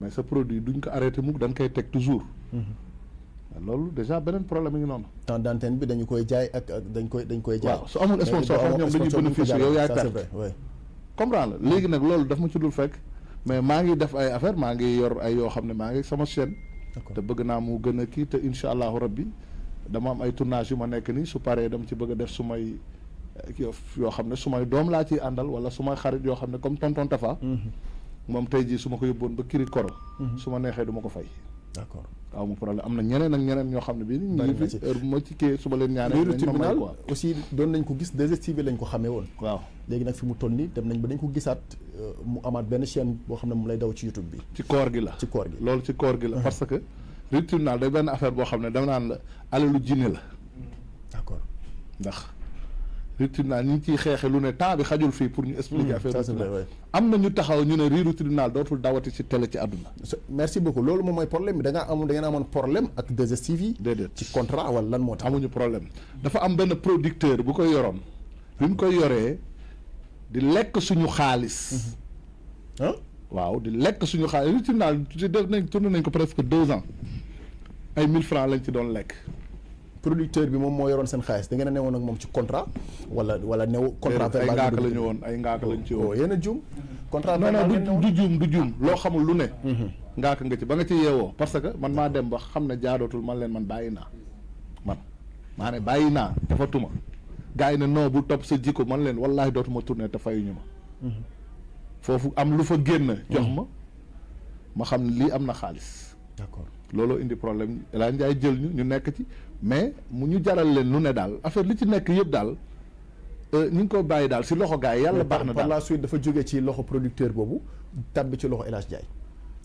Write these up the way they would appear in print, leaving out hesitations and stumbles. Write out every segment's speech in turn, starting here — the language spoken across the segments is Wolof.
mais sa produit duñ ko arrêté mukk dañ koy teg toujours. loolu déjà beneen problème yi ngi noonu. temps d'antenne bi dañu koy jaay ak dañ koy jaay. waaw su amul sponsor sax ñoom dañuy bénéficier yow yaay perte. comprendre la léegi nag loolu daf ma ci dul fekk mais maa ngi def ay affaire maa ngi yor ay yoo xam ne maa ngi sama chaîne. te bëgg naa mu gën a kii te incha allahu rabbi dama am ay tournage yu ma nekk nii su paree dama ci bëgg a def su may yoo xam ne su may doom laa ciy àndal wala su may xarit yoo xam ne comme tonton Tafa. moom tey jii su ma ko yóbboon ba kiri koro. su ma neexee du ma ko fay. d'accord waaw mu problème am na ñeneen ak ñeneen ñoo xam ne bii. ñu ngi fi heure bu ma ci kii suba leen ñaanee. liiru tribunal aussi doon nañ ko gis 2STV lañ ko xamee woon. waaw léegi nag fi mu toll nii dem nañ ba dañ ko gisaat mu amaat benn chaîne boo xam ne mu lay daw ci YouTube bi. ci koor gi la ci koor gi loolu ci koor gi la. parce que liiru tribunal day benn affaire boo xam ne dama naan la alalu jinne la. d'accord ndax riiru tribunal ñu ngi ciy xeexe lu ne temps bi xajul fii pour ñu expliquer affaire bi am na ñu taxaw ñu ne riiru tribunal dootul dawati ci télé ci àdduna. merci beaucoup loolu moom mooy problème bi da ngeen amoon problème ak 2STV. déedéet ci contrat wala lan moo tax. amuñu problème dafa am benn producteur bu koy yoroon bi mu koy yoree di lekk suñu xaalis. waaw di lekk suñu xaalis riiru tribunal def nañ tourné nañ ko presque 2 ans ay 1000 francs lañ ci doon lekk. producteur bi moom moo yoroon seen xaalis da ngeen a newoon ak moom ci contrat wala new contrat verbal ay ngaaka la ñu woon ay ngaaka lañ ci woon yéen a juum contrat non du juum loo xamul lu ne ngaaka nga ci ba nga ci yeewoo parce que man maa dem ba xam ne jaadootul man leen man bàyyi naa maa ne bàyyi naa defatuma gars yi ne non bu topp sa jikko man leen wallaahi dootuma tourné te fayuñu ma foofu am lu fa génn jox ma xam ne lii am na xaalis d'accord looloo indi problème El Hadj Ndiaye jël ñu nekk ci mais mu ñu jaral leen lu ne daal affaire li ci nekk yëpp daal ñu ngi ko bàyyi daal si loxo gars yi yàlla baax na daal par la suite dafa jóge ci loxo producteur boobu tàbbi ci loxo El Hadj Ndiaye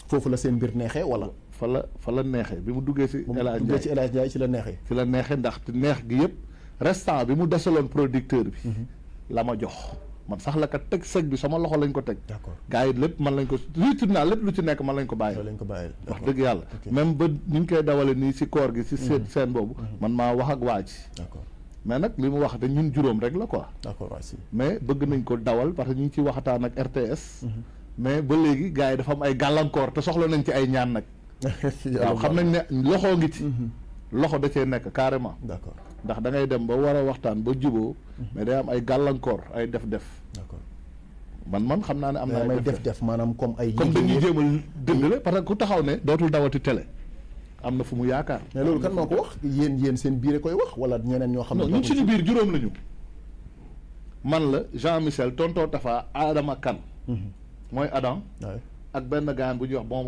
foofu la seen mbir neexee wala. fa la neexee bi mu duggee si El Hadj Ndiaye ci El Hadj Ndiaye ci la neexee. ci la neexee ndax neex gi yëpp restant bi mu desaloon producteur bi. la ma jox. man sax la ka teg sec bi sama loxo lañ ko teg. d'accord gars yi lépp man lañ ko riitu naa lépp lu ci nekk man lañ ko bàyyi. lañ ko bàyyi wax dëgg yàlla. même ba ñu ngi koy dawale nii si koor gi. si seen boobu. man maa wax ak waa ji. d'accord mais nag li mu wax de ñun juróom rek la quoi. d'accord waa si. mais bëgg nañ ko dawal parce que ñu ngi ciy waxataan ak RTS. mais ba léegi gars yi dafa am ay gàllankoor te soxla nañ ci ay ñaan nag. waaw xam nañ ne loxoo ngi ci. loxo da cee nekk carrément. d'accord ndax da ngay dem ba war a waxtaan ba juboo mais day am ay gàllankoor ay def-def. d'accord man xam naa ne am na ay def maanaam comme ay. comme dañuy jéem a dëngale parce que ku taxaw ne dootul dawati télé am na fu mu yaakaar. mais loolu kan moo ko wax yéen seen biir koy wax wala ñeneen ñoo xam ne. ñun suñu biir juróom lañu. man la Jean Michel tonton Tafa Adama Kane. mooy Adam. ak benn gaan bu ñuy wax bon